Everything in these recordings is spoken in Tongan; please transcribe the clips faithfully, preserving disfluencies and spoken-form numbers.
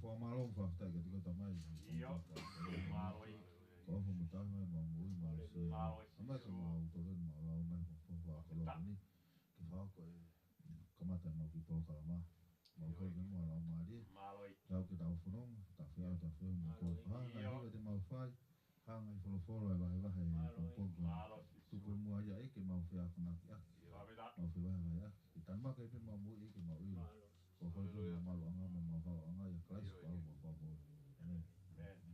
Fakamālō, fakafetaʻi kiate koe Tamai. ʻIo. Mālō. Ko e ʻofa mo e tauhi mai ʻemau moʻui, mau sio. Mālō. ʻAmai ke mau toloi, mau lau mai, mau fakaʻapaʻapa ʻi he ʻaho ni. Ke fakahoko e kamata ʻemau kiʻi polokalama. Mau kole ke mo lau mālie. Mālō. Tau ke tau fononga, tau fea, tau fea, mau kole. Hanga ʻi he ʻIo. Te mau fai. Hanga ʻi he folofola ʻe vahevahe he pongipongi. Mālō. Tuku muʻa ia ʻEiki ke mau feakonaki ʻaki. Fakafetaʻi. Mau fevahevaheʻaki. Ke tanumaki pē ʻemau moʻui ʻEiki ke mau ʻilo. Mālō. Ko koe pē ʻemau maluʻanga mo ʻemau haoʻanga ʻia Kalaisi ko homau Fakamoʻui. ʻĒmeni. ʻĒmeni.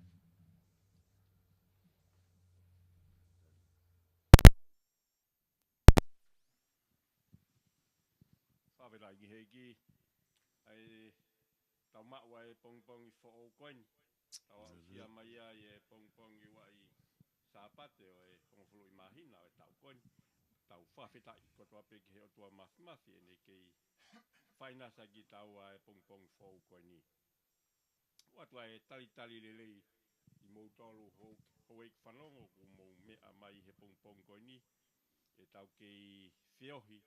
Fakafetaʻi ki he ʻEiki. ʻA e tau maʻu ʻa e pongipongi foʻou ko eni. Tau aʻusia mai ai e pongipongi ua ʻi Sāpate ʻo e hongofulu ʻi māhina ʻo e taʻu ko eni. Tau fakafetaʻi kotoa pē ki he ʻOtua Māfimafi ʻene kei fainasa kitaua ʻa e pongipongi foʻou ko eni. ʻOatu ʻa e talitali lelei ʻi moutolu hou-, houʻeiki fanongo ʻoku mou meʻa mai he pongipongi ko eni. ʻE tau kei feohi,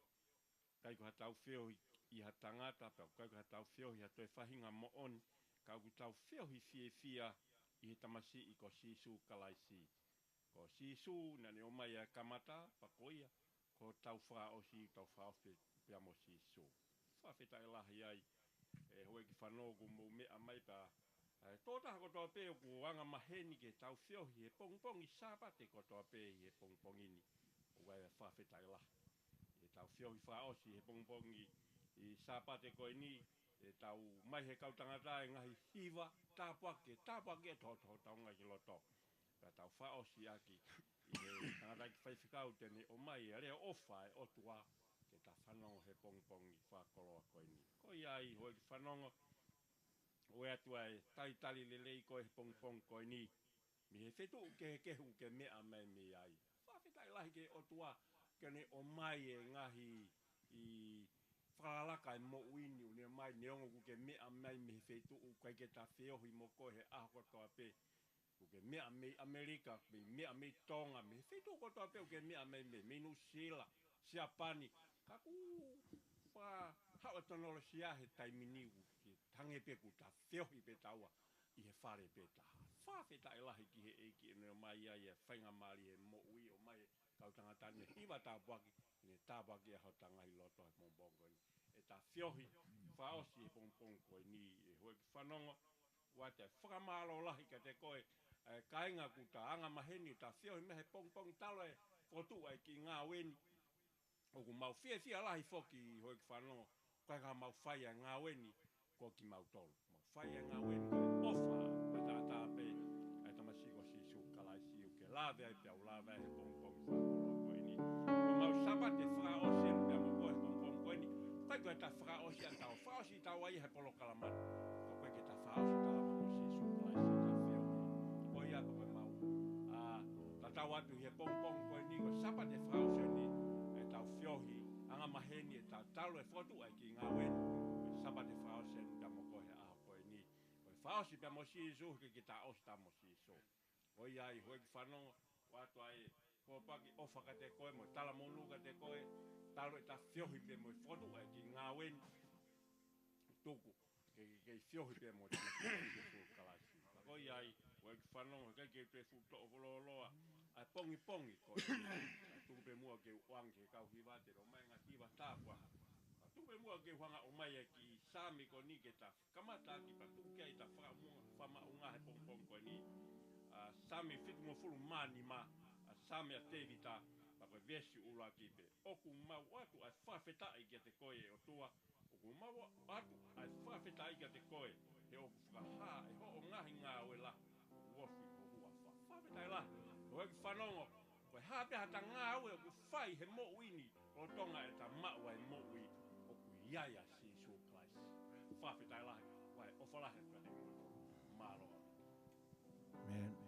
ʻikai ko ha tau feohi ʻi ha tangata, pea ʻikai ko ha tau feohi ha toe faʻahinga moʻoni, ka ʻoku tau feohi fiefia ʻi he tamasiʻi ko Sīsū Kalaisi. Ko Sīsū naʻa ne ʻomai ʻa e kamata, pea ko ia ko hotau fakaʻosi, tau fakaʻosi pea mo Sīsū. Fakafetaʻi lahi ai, ʻe houʻeiki fanongo ʻoku mou meʻa mai pea, ʻa e tokotaha kotoa pē ʻoku angamaheni ke tau feohi he pongipongi Sāpate kotoa pē ʻi he pongipongi ni. ʻOku ʻi ai e fakafetaʻi lahi. ʻE tau feohi fakaʻosi he pongipongi ʻi Sāpate ko eni, ʻe tau ʻomai he kau tangata e ngaahi hiva, tāpuaki, tāpuaki ʻe tohotoho tau ngaahi loto. Pea tau fakaʻosi ʻaki ʻi he tangataʻeiki faifekau te ne ʻomai e lea ʻofa ʻa e ʻOtua ke ta fanongo he pongipongi fakakoloa ko eni. Ko ia ai houʻeiki fanongo, ʻoatu ʻa e talitali lelei ko e he pongipongi ko eni. Mei he feituʻu kehekehe ʻoku ke meʻa mai mei ai. Fakafetaʻi lahi ki he ʻOtua ke ne ʻomai e ngaahi ʻi fakalaka e moʻui ni ʻoku ne ʻomai neongo ʻoku ke meʻa mai mei he feituʻu ʻikai ke ta feohi mo koe he ʻaho kotoa pē. ʻOku ke meʻa mei ʻAmelika, mei, meʻa mei Tonga, mei he feituʻu kotoa pē ʻoku ke meʻa mai mei, mei Nuʻusila, Siapani. Ka ʻoku fa-, haʻu e tekinolosia he taimi ni ʻoku ke tange pē ʻoku ta feohi pē taua ʻi he fale pē taha. Fakafetaʻi lahi ki he ʻEiki ʻene ʻomai ai e faingamālie he moʻui ʻomai e kau tangata ni hiva tāpuaki, ne tāpuaki ʻa hota ngaahi loto he pongipongi ko eni. ʻE ta feohi fakaʻosi he pongipongi ko eni ʻe houʻeiki fanongo, ʻoatu e fakamālō lahi kiate koe, ʻa e kāinga ʻoku ta angamaheni ʻo ta feohi mai he pongipongi talu e fokotuʻu ʻa e kiʻi ngāue ni. ʻOku mau fiefia lahi foki houʻeiki fanongo, ko e ka mau fai ʻa e ngāue ni, ko kimautolu. Mau fai ʻa e ngāue ni ko e ʻofa, ʻa e taʻataʻa pē, ʻa e tamasiʻi ko Sīsū Kalaisi ʻoku ke lave ai pea u lave ai he pongipongi fakakoloa ko eni. Ko ʻemau Sāpate fakaʻosi eni pea mo koe he pongipongi ko eni. ʻIkai ko e ta fakaʻosi ʻa tau, fakaʻosi tau ai he polokalama ni. Ka ko e ke ta fakaʻosi tau mo Sīsū Kalaisi ta feohi. Ko ia ko ʻemau, ʻa, tatau atu he pongipongi ko eni ko e Sāpate fakaʻosi eni, ʻe tau feohi, angamaheni ʻe ta talu e fokotuʻu ʻa e kiʻi ngāue ni, ko e Sāpate fakaʻosi eni pea mo koe he ʻaho ko eni. Ko e fakaʻosi pea mo Sīsū, ke ke ta ʻosi ta mo Sīsū. Ko ia ai houʻeiki fanongo, ʻoatu ʻa e pōpoaki ʻofa kiate koe, mo e talamonū kiate koe, talu e ta feohi pē mo e fokotuʻu ʻa e kiʻi ngāue ni. Tuku, ke, ke, ke feohi pē mo e Tamasiʻi ko Sīsū Kalaisi. Ka ko ia ai, houʻeiki fanongo, heʻikai ke u toe fuʻu toʻo lōloa ʻa e pongipongi ko eni. Tuku pē muʻa ke u ʻoange ki he kau hiva te ne ʻomai e ngaahi hiva tāpuaki. Tuku pē muʻa ke u hanga ʻo ʻomai e kiʻi Saame ko eni ke ta kamata ʻaki pea tuku ki ai ʻeta fakaʻamu-, fakamaʻunga he pongipongi ko eni. ʻA, Saame fitungofulu mā nima, ʻa, Saame ʻa Tēvita, pea ko e veesi ʻuluaki pē. ʻOku mau ʻoatu ʻa e fakafetaʻi kiate koe ʻe ʻOtua, ʻoku mau ʻoatu ʻa e fakafetaʻi kiate koe, he ʻoku fakahā ʻe hoʻo ngaahi ngāue lahi, ʻoku ofi ho huafa. Fakafetaʻi lahi, houʻeiki fanongo, ko e hā pē ha ta ngāue ʻoku fai he moʻui ni, lolotonga ʻeta maʻu ʻa e moʻui, ʻoku ʻi ai ʻa Sīsū Kalaisi. Fakafetaʻi lahi, ʻoku ʻi ai e ʻofa lahi ʻa e ʻOtua. Mālō. ʻĒmeni.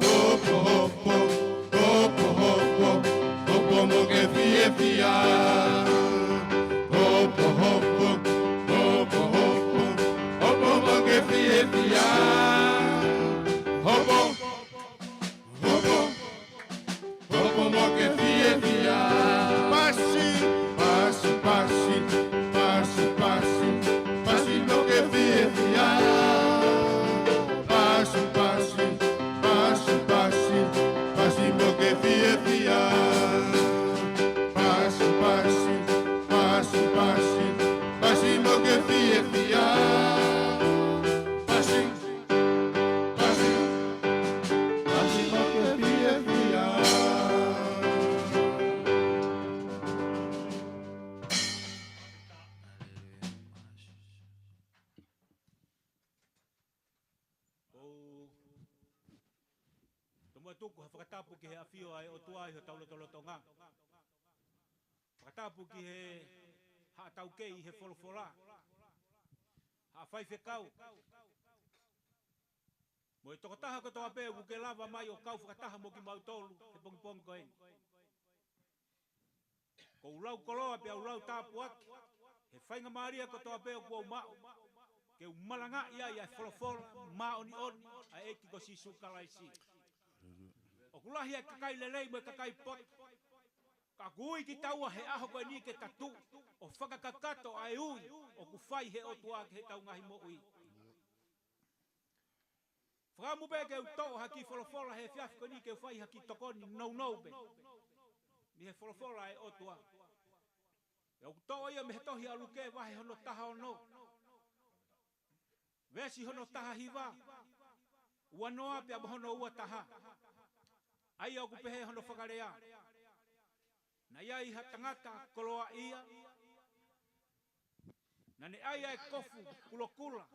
Hopo, hopo, hopo, hopo, hopo mo ke fiefia. Hopo, hopo, hopo, hopo, hopo mo ke fiefia. Hopo, hopo, hopo mo ke fiefia. Pasi, pasi, pasi, pasi, pasi, pasi mo ke fiefia. Pasi, pasi, pasi, pasi, pasi mo ke fiefia. Pasi, pasi, pasi, pasi, pasi mo ke fiefia. Pasi, pasi, pasi mo ke fiefia. ʻOku ou tomuʻa tuku ha fakatapu ki he ʻafio ʻa e ʻOtua ʻi hotau lotolotonga. Fakatapu ki he haʻa taukei ʻi he folofola, haʻa faifekau, mo e tokotaha kotoa pē ʻoku ke lava mai ʻo kau fakataha mo kimautolu he pongipongi ko eni. ʻOku ou lau koloa pea u lau tāpuaki he faingamālie kotoa pē ʻoku ou maʻu ke u malangaʻi ai ʻa e folofola māʻoniʻoni ʻa e ʻEiki ko Sīsū Kalaisi. ʻOku lahi ʻa e kakai lelei mo e kakai poto, ka ʻoku ui kitaua he ʻaho ko eni ke ta tuʻu ʻo fakakakato ʻa e ui ʻoku fai he ʻOtua ki heʻetau ngaahi moʻui. Fakaʻamu pē ke u toʻo ha kiʻi folofola he efiafi ko eni ke u fai ha kiʻi tokoni nounou pē mei he folofola ʻa e ʻOtua. ʻOku toʻo ia mei he tohi ʻa Luke vahe hono taha ono, veesi hono taha hiva, ua noa pea mo hono ua taha. ʻA ia ʻoku pehē hono fakalea: Naʻe ʻi ai ha tangata koloaʻia, naʻa ne ʻai ʻa e kofu kulokula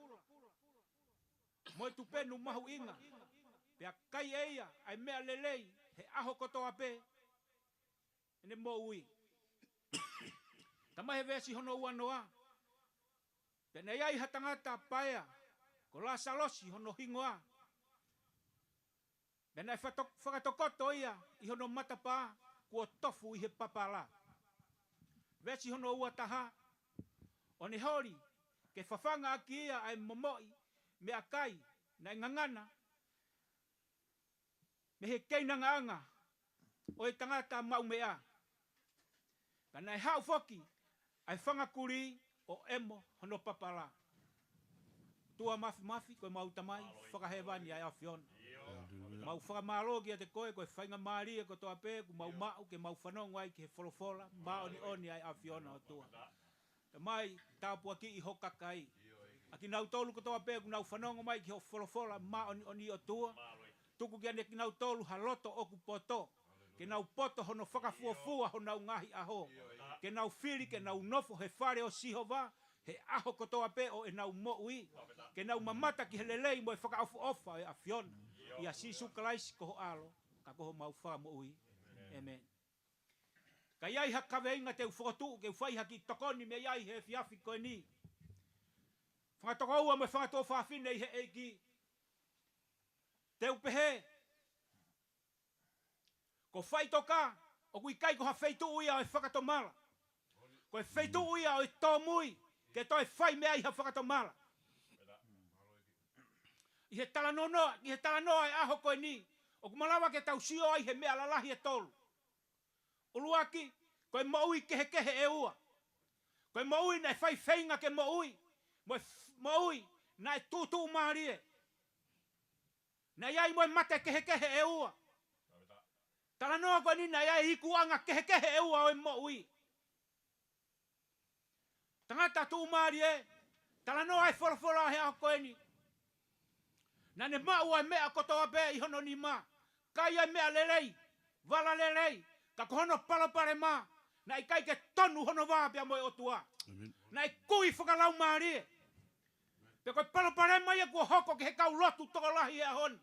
mo e tupenu mahuʻinga, pea kai ʻe ia ʻa e meʻa lelei he ʻaho kotoa pē ʻene moʻui. Talamai he veesi hono ua noa: Pea naʻe ʻi ai ha tangata paea, ko Lāsalosi hono hingoa. Pea naʻe fato-, fakatokoto ia ʻi hono matapā kuo tofu ʻi he papala. Veesi hono ua taha: ʻO ne holi ke fafanga ʻaki ia ʻa e momoʻi meʻakai naʻe ngangana mei he keinangaʻanga ʻo e tangata maʻumeʻa. Ka naʻe haʻu foki ʻa e fanga kulī ʻo ʻemo hono papala. ʻOtua Māfimafi, ko ʻemau Tamai fakahēvani ʻa e ʻAfiona, mau fakamālō kiate koe ko e faingamālie kotoa pē ʻoku mau maʻu ke mau fanongo ai ki he folofola māʻoniʻoni ʻa e ʻAfiona, ʻOtua. Tamai, tāpuakiʻi ho kakai, ʻa kinautolu kotoa pē ʻoku nau fanongo mai ki hoʻo folofola māʻoniʻoni, ʻOtua. Tuku kiate kinautolu ha loto ʻoku poto, ke nau poto hono fakafuofua honau ngaahi ʻaho, ke nau fili ke nau nofo he fale ʻo Sihova he ʻaho kotoa pē ʻo ʻenau moʻui, ke nau mamata ki he lelei mo e fakaʻofoʻofa ʻo e ʻAfiona. ʻIa Sīsū Kalaisi ko ho ʻAlo, ka ko homau Fakamoʻui. ʻĒmeni. Ka ʻi ai ha kaveinga te u fokotuʻu ke u fai ha kiʻi tokoni mei ai he efiafi ko eni, fanga tokoua mo e fanga tuofāfine ʻi he ʻEiki, te u pehē: Ko faʻitoka ʻoku ʻikai ko ha feituʻu ia ʻo e fakatomala. Ko e feituʻu ia ʻo e tōmui ke toe fai mei ai ha fakatomala. ʻI he talanoa, ʻi he talanoa ʻo e ʻaho ko eni, ʻoku malava ke tau sio ai he meʻa lalahi ʻe tolu. ʻUluaki, ko e moʻui kehekehe ʻe ua. Ko e moʻui naʻe fai feinga ke moʻui, mo e f-, moʻui naʻe tuʻutuʻumālie. Naʻe ʻi ai mo e mate kehekehe ʻe ua. Talanoa ko eni naʻe ʻi ai ikuʻanga kehekehe ʻe ua ʻo e moʻui. Tangata tuʻumālie, talanoa e folofola he ʻaho ko eni, naʻa ne maʻu ʻa e meʻa kotoa pē ʻi hono nima, kai ʻa e meʻa lelei, vala lelei, ka ko hono palopalema, naʻe ʻikai ke tonu hono vā pea mo e ʻOtua. ʻĒmeni. Naʻe kui fakalaumālie. Pea ko e palopalema ia kuo hoko ki he kau lotu tokolahi he ʻaho ni.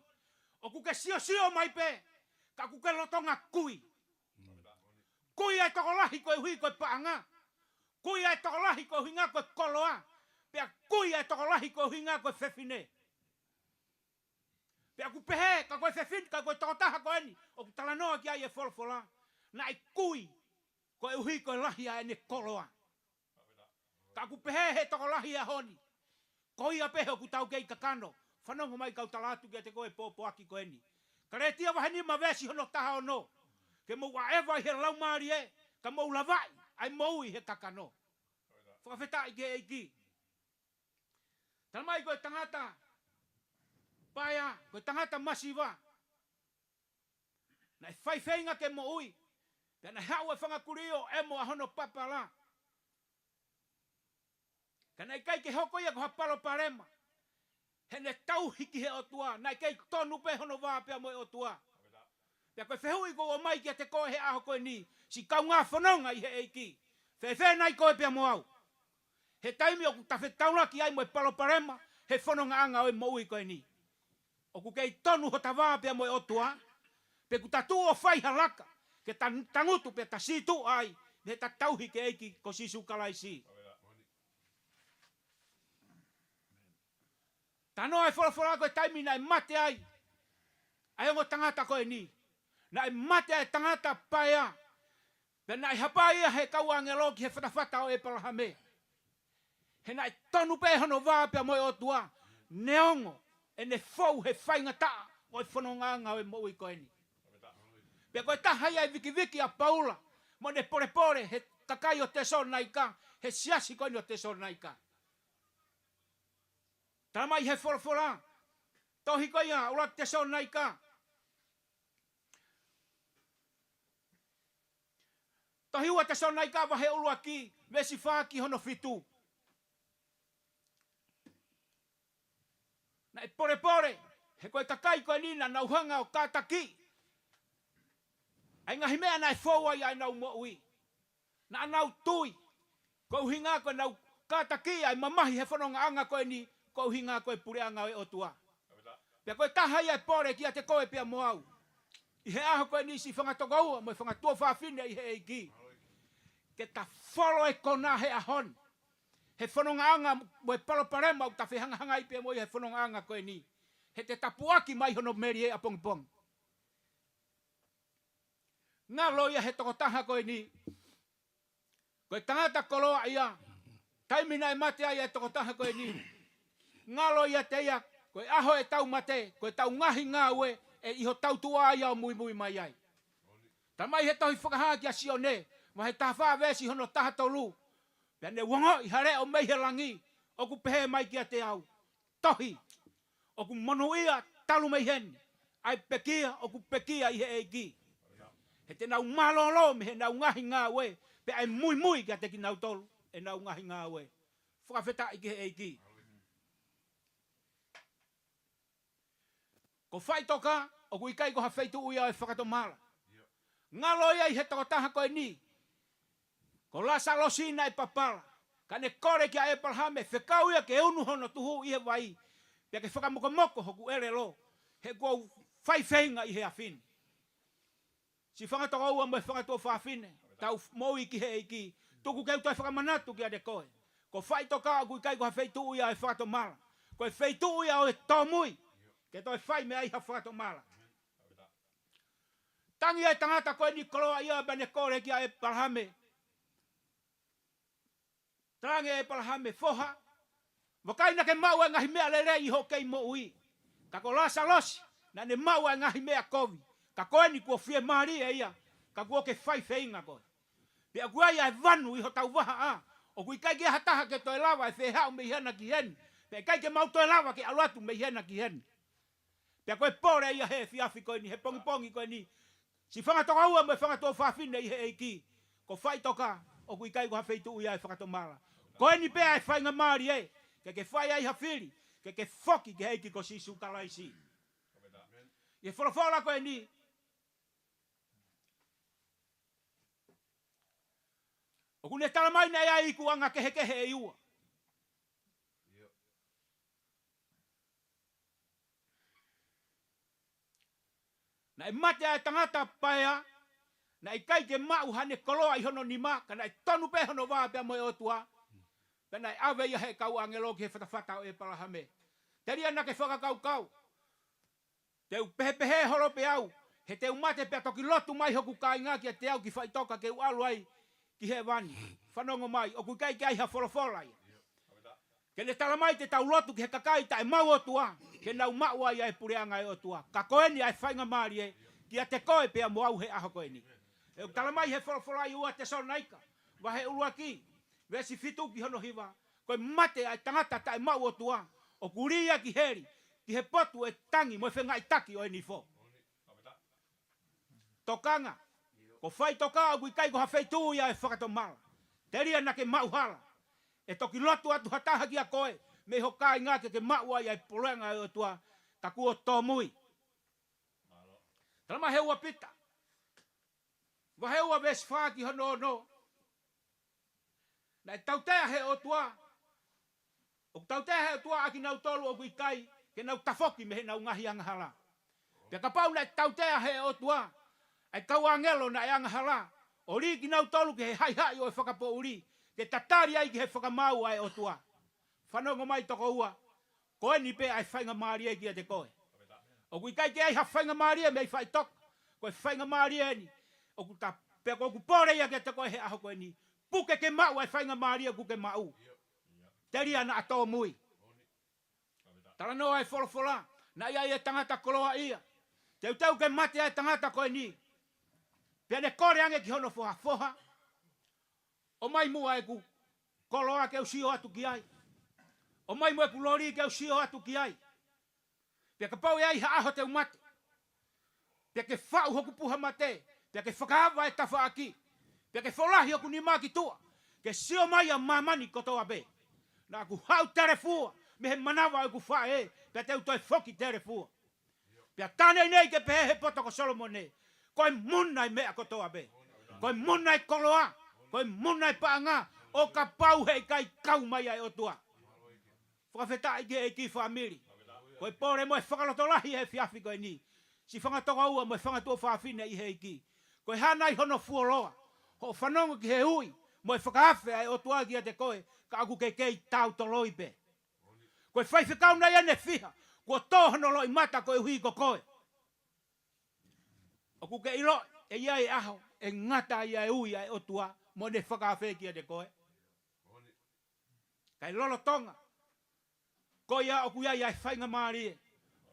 ʻOku ke siosio mai pē, ka ʻoku ke lolotonga kui. Kui ʻa e tokolahi koeʻuhi ko e paʻanga. Kui ʻa e tokolahi koeʻuhinga ko e koloa. Pea kui ʻa e tokolahi koeʻuhinga ko e fefine. ʻOku pehē, ka ko e fefine, ka ko e tokotaha ko eni ʻoku talanoa ki ai e folofola, naʻe kui koeʻuhi ko e lahi ʻa ʻene koloa. Ka ʻoku pehē ʻe he tokolahi he ʻaho ni, ko ia pē ʻoku tau kei kakano. Fanongo mai kau tala atu kiate koe e pōpoaki ko eni. Kalētia vahe nima veesi hono taha ono. Ke mou ʻaʻeva ʻi he Laumālie, ka mou lavaʻi ʻa e moʻui he kakano. Fakafetaʻi ki he ʻEiki. Tala mai ko e tangata paea, ko e tangata masiva. Naʻe fai feinga ke moʻui. Pea naʻe haʻu e fanga kulī ʻo ʻemo ʻa hono papala. Ka naʻe ʻikai ke hoko ia ko ha palopalema heʻene tauhi ki he ʻOtua, naʻe kei tonu pē hono vā pea mo e ʻOtua. Pea ko e fehuʻi ʻoku ou ʻomai kiate koe he ʻaho ko eni, siʻi kaungā fononga ʻi he ʻEiki. Fēfē nai koe pea mo au he taimi ʻoku ta fetaulaki ai mo e palopalema he fonongaʻanga ʻo e moʻui ko eni? ʻOku kei tonu hota vā pea mo e ʻOtua, pe ʻoku ta tuʻu ʻo fai ha laka ke ta tangutu pea ta sītuʻa ai mei heʻeta tauhi ki he ʻEiki ko Sīsū Kalaisi? Talanoa e folofola ko e taimi naʻe mate ai ʻa e ongo tangata ko eni. Naʻe mate ʻa e tangata paea. Pea naʻe hapai ia ʻe he kau ʻāngelo ki he fatafata ʻo ʻEpalahame. He naʻe tonu pē hono vā pea mo e ʻOtua, neongo ʻene fou he faingataʻa ʻo e fonongaʻanga ʻo e moʻui ko eni. Pea ko e taha ia e vikiviki ʻa Paula mo ʻene polepole he kakai ʻo Tesalonaika, he siasi ko eni ʻo Tesalonaika. Tala mai he folofola, tohi ko ia ʻUluaki Tesalonaika. Tohi ua Tesalonaika vahe ʻuluaki, veesi fā ki hono fitu. Naʻe polepole he ko e kakai ko eni naʻa nau hanga ʻo kātakiʻi ʻa e ngaahi meʻa naʻe fou ai ʻa ʻenau moʻui. Naʻa nau tui ko e ʻuhinga ko ʻenau kātakiʻi ʻa e mamahi he fonongaʻanga ko eni, ko e ʻuhinga ko e puleʻanga ʻo e ʻOtua. Pea ko e taha ia e pole kiate koe pea mo au ʻi he ʻaho ko eni, siʻi fanga tokoua mo e fanga tuofāfine ʻi he ʻEiki, ke ta folo e konā he ʻaho ni he fonongaʻanga mo e palopalema ʻoku ta fehangahangai pea mo ia he fonongaʻanga ko eni, he te ta puʻaki mai hono melie ʻapongipongi. Ngalo ia he tokotaha ko eni, ko e tangata koloaʻia. Taimi naʻe mate ai e tokotaha ko eni, ngalo ia ʻiate ia ko e ʻaho ʻetau mate, ko ʻetau ngaahi ngāue ʻe ʻi hotau tuʻa ia ʻo muimui mai ai. Tala mai he tohi Fakahā kia Sione, vahe taha fā veesi hono taha tolu. Pea ne u ongoʻi ha leʻo mei he langi ʻoku pehē mai kiate au, tohi, ʻoku monūʻia talu mei heni ʻa e pekia ʻoku pekia ʻi he ʻEiki, he te nau mālōlō mei heʻenau ngaahi ngāue, pea ʻe muimui kiate kinautolu ʻenau ngaahi ngāue. Fakafetaʻi ki he ʻEiki. Ko faʻitoka ʻoku ʻikai ko ha feituʻu ia ʻo e fakatomala. Ngalo ia ʻi he tokotaha ko eni, ko Lāsalosi naʻe papala, ka ne kole kia ʻEpalahame, fekau ia ke unu hono tuhu ʻi he vai, pea ke fakamokomoko hoku ʻelelo, he kuo u fai feinga ʻi he afi ni. Siʻi fanga tokoua mo e fanga tuofāfine, tau moʻui ki he ʻEiki, tuku ke u toe fakamanatu kiate koe, ko faʻitoka ʻoku ʻikai ko ha feituʻu ia ʻo e fakatomala. Ko e feituʻu ia ʻo e tōmui ke toe fai mei ai ha fakatomala. Tangi e tangata ko eni koloaʻia pea ne kole kia ʻEpalahame. Talaange ʻe ʻEpalahame, foha, vakai naʻa ke maʻu e ngaahi meʻa lelei ʻi hoʻo kei moʻui. Ka ko Lāsalosi naʻa ne maʻu e ngaahi meʻa kovi. Ka ko eni kuo fiemālie ia, ka kuo ke fai feinga koe. Pea ʻoku ʻi ai ʻa e vanu ʻi hotau vahaʻa. ʻOku ʻikai ke ʻi ai ha taha ke toe lava ʻo fehaʻu mei hena ki heni. Pea ʻikai ke mau toe lava ke ʻalu atu mei hena ki heni. Pea ko e pole ia he efiafi ko eni, he pongipongi ko eni, siʻi fanga tokoua mo e fanga tuofāfine ʻi he ʻEiki, ko faʻitoka ʻoku ʻikai ko ha feituʻu ia ʻo e fakatomala. Ko eni pē ʻa e faingamālie ke ke fai ai ha fili, ke ke foki ki he ʻEiki ko Sīsū Kalaisi. ʻI he folofola ko eni, ʻoku ne tala mai naʻe ʻi ai e ikuʻanga kehekehe ʻe ua. Naʻe mate ʻa e tangata paea, naʻe ʻikai ke maʻu haʻane koloa ʻi hono nima, ka naʻe tonu pē hono vā pea mo e ʻOtua. Pea naʻe ʻave ia ʻe he kau ʻāngelo ki he fatafata ʻo ʻEpalahame. Telia naʻa ke fakakaukau. Te u pehepehē holo pē au, he te u mate pea toki lotu mai hoku kāinga kiate au ki faʻitoka ke u ʻalu ai ki hēvani. Fanongo mai, ʻoku ʻikai ke ʻi ai ha folofola ia. Ke ne tala mai te tau lotu ki he kakai taʻemaʻu ʻOtua, ke nau maʻu ai ʻa e puleʻanga ʻo e ʻOtua. Ka ko eni ʻa e faingamālie kiate koe pea mo au he ʻaho ko eni. ʻOku tala mai he folofola ʻi ua Tesalonaika, vahe ʻuluaki, veesi fitu ki hono hiva, ko e mate ʻa e tangata taʻemaʻu ʻOtua, ʻoku lī ia ki heli, ki he potu ʻo e tangi mo e fengaiʻitaki ʻo e nifo. Tokanga, ko faʻitoka ʻoku ʻikai ko ha feituʻu ia ʻo e fakatomala. Telia naʻa ke maʻu hala. ʻE toki lotu atu ha taha kia koe, mei ho kāinga ke ke maʻu ai ʻa e puleʻanga ʻo e ʻOtua, ka kuo tōmui. Tala mai he ua Pita, vahe ua veesi fā ki hono ono. Naʻe tautea he ʻOtua, ʻoku tautea he ʻOtua ʻa kinautolu ʻoku ʻikai ke nau tafoki mei heʻenau ngaahi angahala. Pea kapau naʻe tautea he ʻOtua ʻa e kau ʻāngelo naʻe angahala, ʻo lī kinautolu ki he haʻihaʻi ʻo e fakapoʻuli, ke tatali ai ki he fakamaau ʻa e ʻOtua. Fanongo mai tokoua, ko eni pē ʻa e faingamālie kiate koe. ʻOku ʻikai ke ʻi ai ha faingamālie mei faʻitoka, ko e faingamālie eni. ʻOku ta, pea ko ʻeku pole ia kiate koe he ʻaho ko eni. Puke ke maʻu ʻa e faingamālie ʻoku ke maʻu. Telia naʻa tōmui. Talanoa e folofola, naʻe ʻi ai e tangata koloaʻia. Teuteu ke mate ʻa e tangata ko eni. Pea ne kole ange ki hono fohafoha, ʻomai muʻa ʻeku koloa ke u sio atu ki ai. ʻOmai mo ʻeku loli ke u sio atu ki ai. Pea kapau ʻe ʻi ai ha ʻaho te u mate, pea ke faʻu hoku puha mate, pea ke fakaava e tafaʻaki, pea ke folahi hoku nima ki tuʻa, ke sio mai ʻa māmani kotoa pē. Naʻa ku haʻu telefua mei he manava ʻo ʻeku faʻē, pea te u toe foki telefua. Pea tā neinei ke pehē he poto ko Solomone, ko e muna e meʻa kotoa pē. Ko e muna e koloa, ko e muna e paʻanga, ʻo kapau heʻikai kau mai ʻa e ʻOtua. Fakafetaʻi ki he ʻEiki fāmili. Ko e pole mo e fakalotolahi he efiafi ko eni. Siʻi fanga tokoua mo e fanga tuofāfine ʻi he ʻEiki. Ko e hā nai hono fuoloa hoʻo fanongo ki he ui mo e fakaafe ʻa e ʻOtua kiate koe, ka ʻoku ke kei tautoloi pē. Ko e faifekau nai ʻene fiha kuo tō hono loʻimata koeʻuhi ko koe. ʻOku ke ʻilo ʻe ʻi ai e ʻaho ʻe ngata ai ʻa e ui ʻa e ʻOtua mo ʻene fakaafe kiate koe. Kae lolotonga ko ia ʻoku ʻi ai ʻa e faingamālie.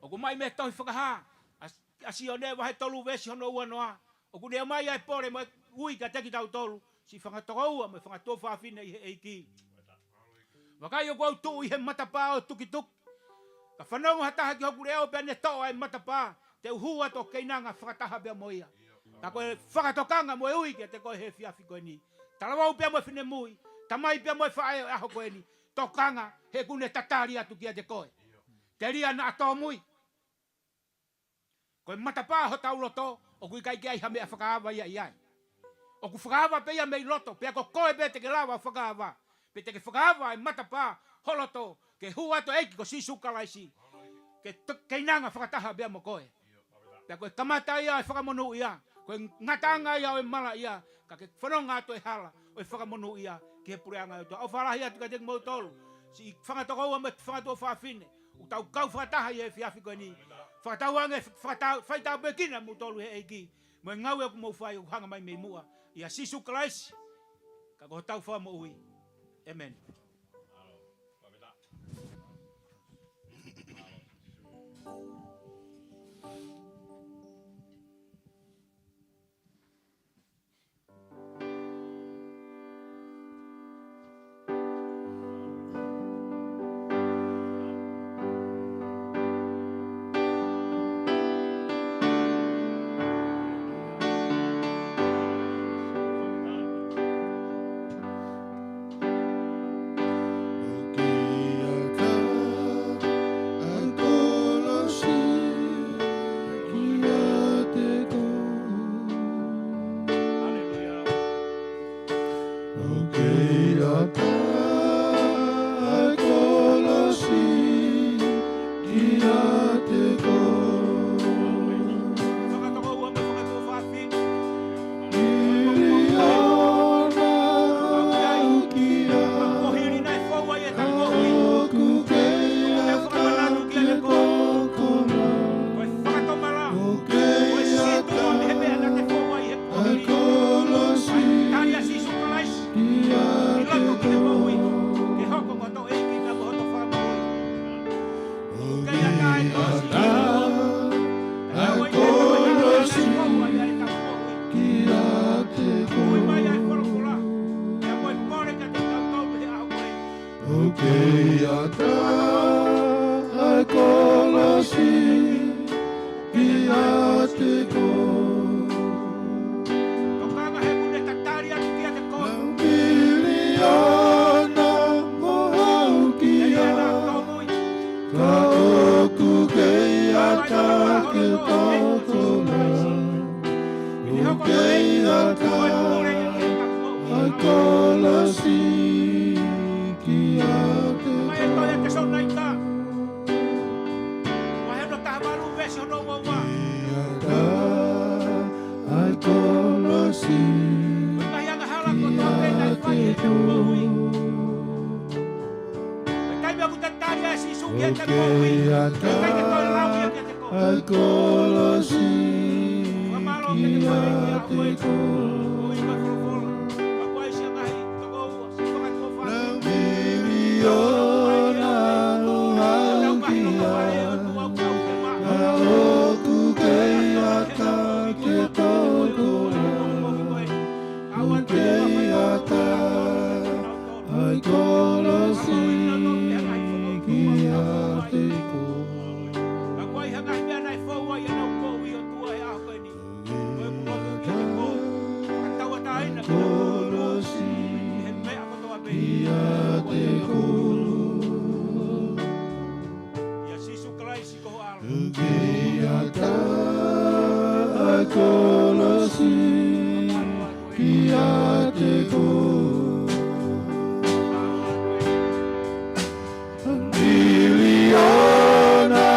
ʻOku ʻomai mei he tohi Fakahā ʻa, ʻa Sione vahe tolu veesi hono ua noa. ʻOku ne ʻomai ʻa e pole mo e ui kiate kitautolu, siʻi fanga tokoua mo e fanga tuofāfine ʻi he ʻEiki. Vakai, ʻoku ou tuʻu ʻi he matapā ʻo e tukituki. Ka fanongo ha taha ki hoku leʻo pea ne toʻo ʻa e matapā, te u hū atu ʻo keinanga fakataha pea mo ia. Ka ko e fakatokanga mo e ui kiate koe he efiafi ko eni. Talavou pea mo e finemui, tamai pea mo e faʻē ʻo e ʻaho ko eni. Tokanga, he ʻoku ne tatali atu kiate koe. Telia naʻa tōmui. Ko e matapā hotau loto, ʻoku ʻikai ke ʻi ai ha meʻa fakaava ia ʻi ai. ʻOku fakaava pē ia mei loto, pea ko koe pē te ke lava fakaava. Pea te ke fakaava e matapā ho loto, ke hū atu e ʻEiki ko Sīsū Kalaisi. Ke to-, keinanga fakataha pea mo koe. Pea ko e kamata ia e fakamonūʻia, ko e ngataʻanga ia ʻo e malaʻia, ka ke fononga atu e hala ʻo e fakamonūʻia ki he puleʻanga ʻo e ʻOtua. ʻOfa lahi atu kiate kimoutolu, siʻi fanga tokoua mo e fanga tuofāfine, ʻoku tau kau fakataha ʻi he efiafi ko eni. Fakatauange, fakatau, faitāpuekina moutolu ʻe he ʻEiki mo e ngāue ʻoku mou fai ʻoku hanga mai mei muʻa. ʻIa Sīsū Kalaisi, ka ko hotau Fakamoʻui. ʻĒmeni. ke tokolahi, ʻoku kei ʻatā ʻa e kolosi kiate koe. Kei ʻatā ʻa e kolosi kiate koe. Ko e taimi ʻoku te tali ai ʻa Sīsū kiate koe. Ko e taimi ʻoku te lau ia kiate koe. ʻA e kolosi kiate koe. Ko e folofola. Ka kuo ʻi ai siʻa ngaahi tokoua, siʻa ngaahi tokoua. Nau miliona ʻo haʻu ki ai, ka ʻoku kei ʻatā ke tokolahi. ʻOku kei ʻatā ʻa e kolosi kiate koe. Ka kuo ʻi ai ha ngaahi meʻa naʻe fou ai ʻenau moʻui ʻOtua he ʻaho ko eni. Ko ʻeku lotu kiate koe, ke tauʻatāina kinautolu ʻi he meʻa kotoa pē. Kiate koe. ʻIa Sīsū Kalaisi ko ho ʻAlo. ʻOku kei ʻatā ʻa e kolosi kiate koe. Miliona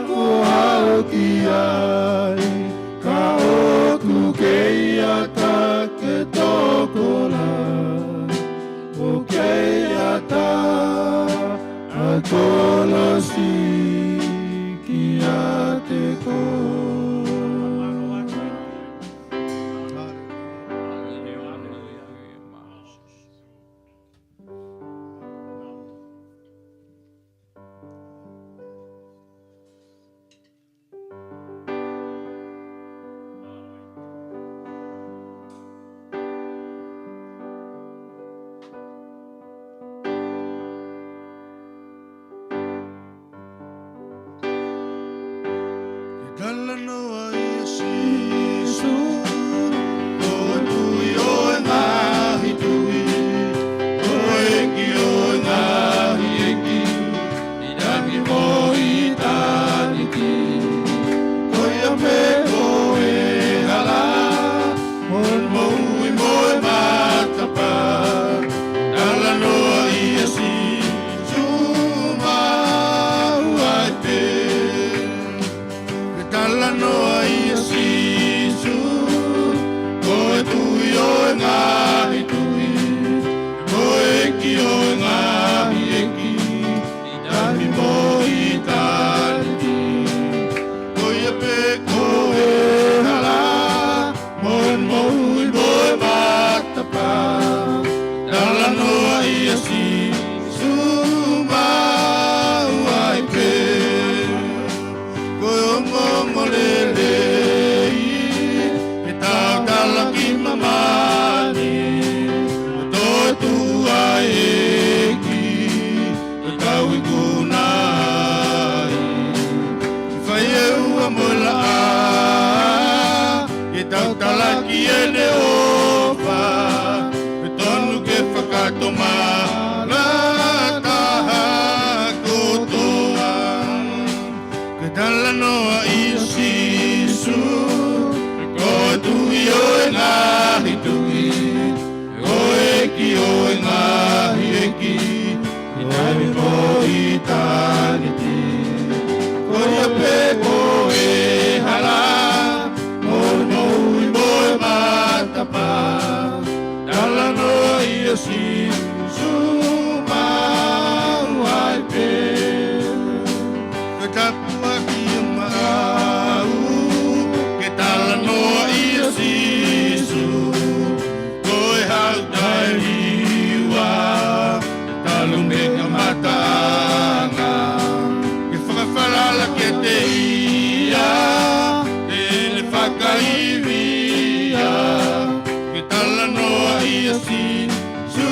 kuo haʻu ki ai, ka ʻoku kei ʻatā ke tokolahi. ʻOku kei ʻatā ʻa e kolosi kiate koe. Ke talanoaʻi ʻa Sīsū, ko e Tuʻi ʻo e ngaahi tuʻi, ko e ʻEiki ʻo e ngaahi ʻeiki, ʻi taimi mo ʻitāniti. Ko ia pē ko e hala, mo e moʻui mo e matapā. Talanoaʻi ʻa Sīsū maʻu ai pē. Ke talanoaʻi ʻa Sīsū, ko e Tuʻi ʻo e ngaahi tuʻi, ko e ʻEiki ʻo e ngaahi ʻeiki, ʻi taimi mo ʻitāniti. Ko ia pē ko e hala, mo e moʻui mo e matapā. Talanoaʻi ʻa Sīsū maʻu ai pē. Ko e ongoongolelei, ke tau talaki māmani, ko e toetuʻu ʻa e ʻEiki, ke tau ikuna ai. Ke fai e ua mo e laʻā, ke tau talaki ʻene ʻofa, ke tonu ke fakatomala taha kotoa. Ke talanoaʻi ʻa Sīsū, ko e Tuʻi ʻo e ngaahi tuʻi, ko e ʻEiki ʻo e ngaahi ʻeiki, ʻi taimi mo ʻitāniti. Ko ia pē ko e hala, mo e moʻui mo e matapā. Talanoaʻi ʻa Sīsū maʻu ai pē. Ko e tāpuaki ʻo maʻau, ke talanoaʻi ʻa Sīsū. Ko e haʻu taimi ua, talu mei he kamataʻanga. Ke fakafalala kiate ia, ʻene fakaivia. Ke talanoaʻi ʻa Sīsū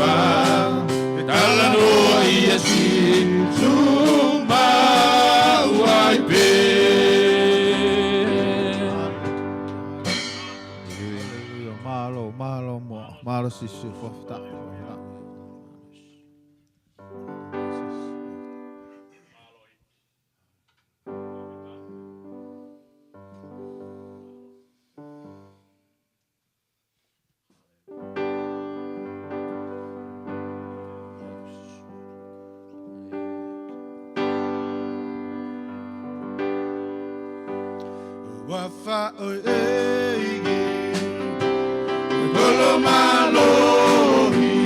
Ke talanoa ʻia Sīsū maʻu ai pē. Haleluia. Mālō, mālō mo, mālō Sīsū, fakafetaʻi. Huafa ʻo e ʻEiki, kolo mālohi,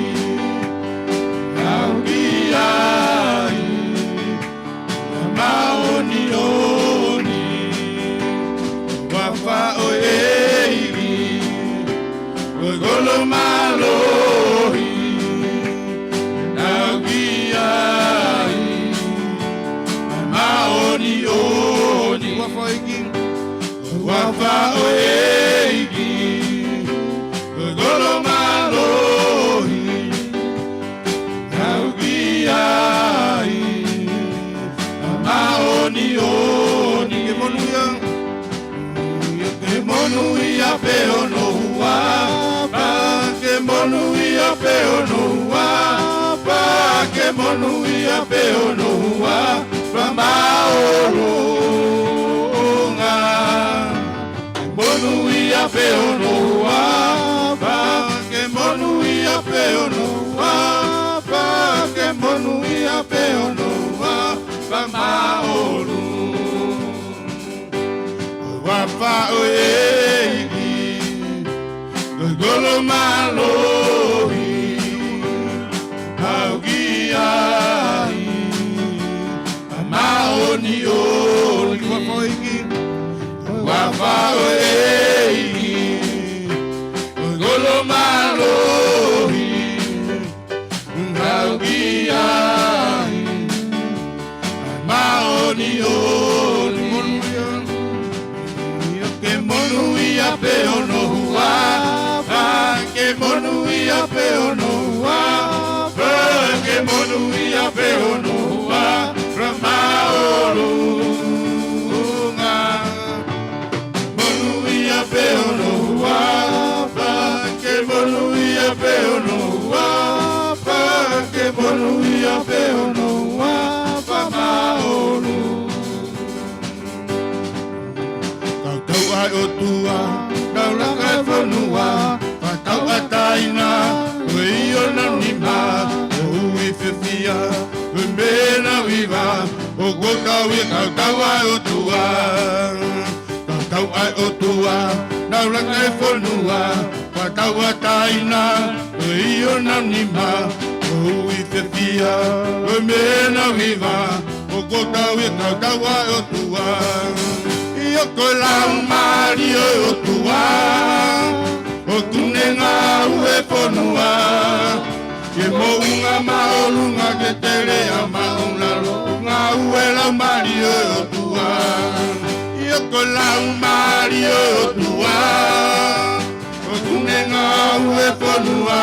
ʻoku ʻi ai ʻa māʻoniʻoni. Huafa ʻo e ʻEiki, ko e kolo mālohi, ʻoku ʻi ai ʻa māʻoniʻoni. Huafa ʻo e ʻEiki, huafa ʻo e ʻEiki, ko e kolo mālohi, ʻoku ʻi ai ʻa māʻoniʻoni. Ke monūʻia, ke monūʻia pē hono huafa, ke monūʻia pē hono huafa, ke monūʻia pē hono huafa māʻolunga. Ke monūʻia pē hono huafa, ke monūʻia pē hono huafa, ke monūʻia pē hono huafa māʻolunga. Huafa ʻo e ʻEiki, ko e kolo mālohi, ʻoku ʻi ai ʻa māʻoniʻoni. Huafa ʻo e ʻEiki, huafa ʻo e ʻEiki, ko e kolo mālohi, ʻoku ʻi ai ʻa māʻoniʻoni. Ke monūʻia pē hono huafa, ke monūʻia pē hono huafa, ke monūʻia pē hono huafa māʻolunga. Monūʻia pē hono huafa, ke monūʻia pē hono huafa, ke monūʻia pē hono huafa māʻolunga. Kautau ʻa e ʻOtua, naʻa ku laka he fonua, fakatauʻatāina, ko e ʻi honau nima, ko e ui fiefia, ko e meʻa naʻa ku hiva, ʻoku ou tauhi e kautau ʻa e ʻOtua. Kautau ʻa e ʻOtua, naʻa ku laka he fonua, fakatauʻatāina, ko e ʻi honau nima, ko e ui fiefia, ko e meʻa naʻa ku hiva, ʻoku ou tauhi e kautau ʻa e ʻOtua. ʻIo, ko e Laumālie ʻo e ʻOtua, ʻoku ne ngāue he fonua, ke moʻunga māʻolunga, ke tele ʻa māʻulalo, ngāue Laumālie ʻo e ʻOtua. ʻIo, ko e Laumālie ʻo e ʻOtua, ʻoku ne ngāue he fonua,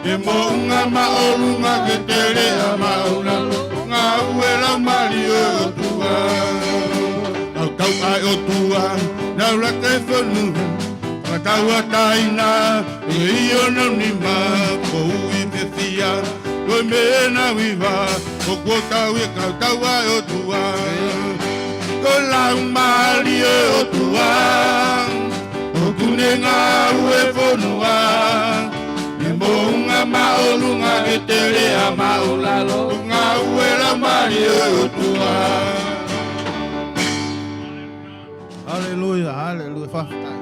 ke moʻunga māʻolunga, ke tele ʻa māʻulalo, ngāue Laumālie ʻo e ʻOtua. Kautau ʻa e ʻOtua, naʻa ku laka he fonua, fakatauʻatāina, ko e ʻi honau nima, ko e ui fiefia, ko e meʻa naʻa ku hiva, ʻoku ou tauhi e kautau ʻa e ʻOtua. Ko e Laumālie ʻo e ʻOtua, ʻoku ne ngāue he fonua, ke moʻunga māʻolunga, ke tele ʻa māʻulalo, ngāue Laumālie ʻo e ʻOtua. Haleluia, haleluia, fakafetaʻi.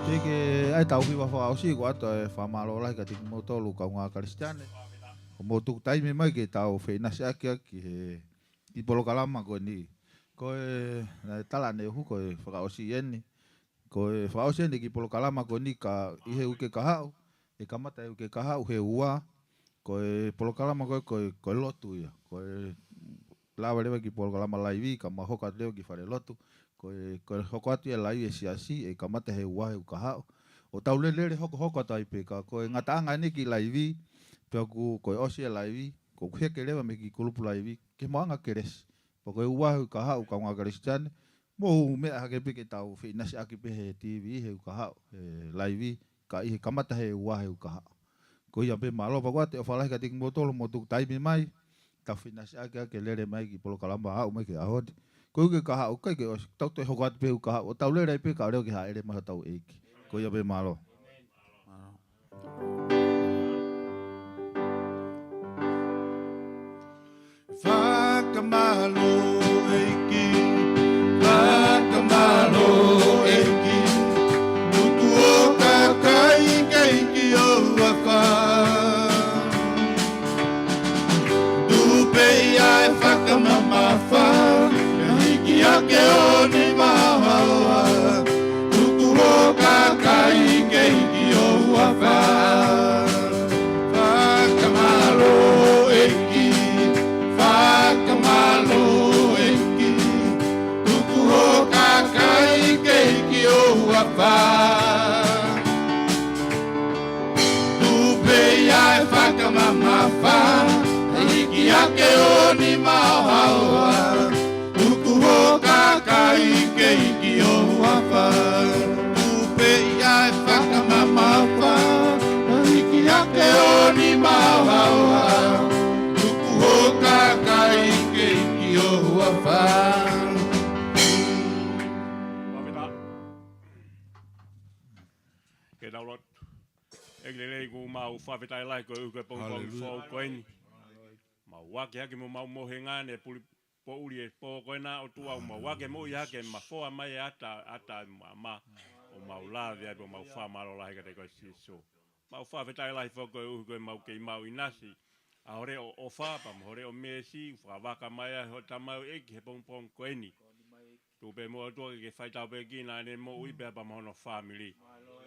Ke ke ʻai ʻetau hiva fakaʻosi, ko e ʻoatu e fakamālō lahi kiate kimoutolu kaungā Kalisitiane, ʻoku mou tuku taimi mai ke tau feʻinasiʻaki ʻaki he kiʻi polokalama ko eni. Ko e, naʻe tala ʻaneuhu ko e fakaʻosi eni. Ko e fakaʻosi eni e kiʻi polokalama ko eni ka ʻi he uike kahaʻu, ʻe kamata he uike kahaʻu he ua, ko e polokalama ko e, ko e, ko e lotu ia. Ko e lava leva e kiʻi polokalama laivi, kae mau hoko atu leva ki falelotu. Ko e, ko e hoko atu ia laivi e siasi, ʻe kamata he ua he uike kahaʻu. ʻo tau lele hokohoko atu ai pē ka ko e ngataʻanga eni ki laivi, pea ʻoku, ko e ʻosi e laivi, ko e heke leva mei he kiʻi kulupu laivi, ke mo ʻanga kelesi. Pea ko e ua he uike kahaʻu kaungā Kalisitiane, mou meʻa hake pē ke tau feʻinasiʻaki pē he T V, he uike kahaʻu, he laivi, ka ʻi he kamata he ua he uike kahaʻu. Ko ia pē mālō, pea ko ia ʻofa lahi kiate kimoutolu, mou tuku taimi mai, tau feʻinasiʻaki ʻa ke lele mai ki he polokalama aʻu mai ki he ʻaho ni. Ko e uike kahaʻu, ʻikai ke ʻosi, tau toe hoko atu pē he uike kahaʻu, ʻo tau lele ai pē kae ʻoua ke hāʻele mai hotau ʻEiki. Ko ia pē mālō. Fakamālō ʻEiki, fakamālō ʻEiki, tuku ʻo kakai kei ki ʻo ʻofa. Tupe ia e fakamamafa, hiki hake ʻo nima ʻo haoa, tuku ʻo kakai kei ki ʻo ʻofa. Fakamālō ʻEiki, fakamālō ʻEiki, tuku ʻo kakai kei ki ʻo ʻofa. Tupe ia e fakamamafa, hiki hake ʻo nima ʻo haoa, tuku ʻo kakai kei ki ʻo ʻofa. Tupe ia e fakamamafa, hiki hake ʻo nima ʻo haoa, tuku ʻo kakai kei ki ʻo ʻofa. Ke tau lotu. ʻEiki lelei, ʻoku mau fakafetaʻi lahi koeʻuhi ko e pongipongi Haleluia. Foʻou ko eni. Mau vake hake mo mau mohenga ne puli poʻuli e pō ko ena ʻOtua, mau vake mo ia ke mafoa mai e ata, ata e mama. ʻO mau lave ai pea mau fakamālō lahi kiate koe Sīsū. Mau fakafetaʻi lahi foki koeʻuhi ko e mau kei mau ʻinasi ʻa ho leʻo ʻofa, pea mo ho leʻo meesi, fakavaka mai ai ho tamaioʻeiki he pongipongi ko eni. Tuku pē muʻa ʻOtua ke ke fai tāpuekina ʻene moʻui pea pea mo hono fāmili.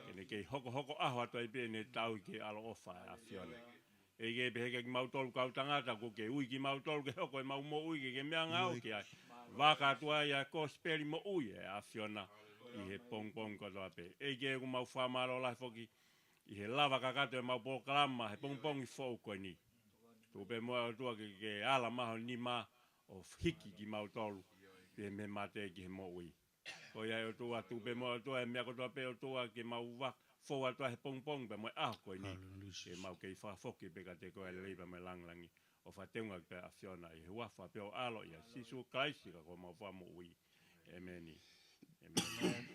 Ke ne kei hokohoko ʻaho atu ai pē ʻene tauhi ki he ʻaloʻofa ʻa e ʻAfiona. ʻEiki pehē kia kimautolu kau tangata, kuo ke ui kimautolu ke hoko ʻemau moʻui ke ke meʻangāueʻaki ai. Vaka atu ai ʻa e kosipeli moʻui ʻa e ʻAfiona ʻi he pongipongi kotoa pē. ʻEiki ʻoku mau fakamālō lahi foki ʻi he lava kakato ʻemau polokalama he pongipongi foʻou ko eni. Tuku pē muʻa ʻOtua ke ke ala mai ho nima ʻo hiki kimautolu pē mei he mate ki he moʻui. Ko ia ʻe ʻOtua, tuku pē muʻa ʻOtua e meʻa kotoa pē ʻOtua ke mau vaka fou atu ai he pongipongi pea mo e ʻaho ko eni. Haleluia. Ke mau kei fakafoki pē kiate koe ʻa e lelei pea mo e langilangi. ʻO fakateunga ki he ʻAfiona ʻi he huafa pē ʻo ho ʻAlo ʻia Sīsū Kalaisi ka ko homau Fakamoʻui. ʻĒmeni. ʻĒmeni.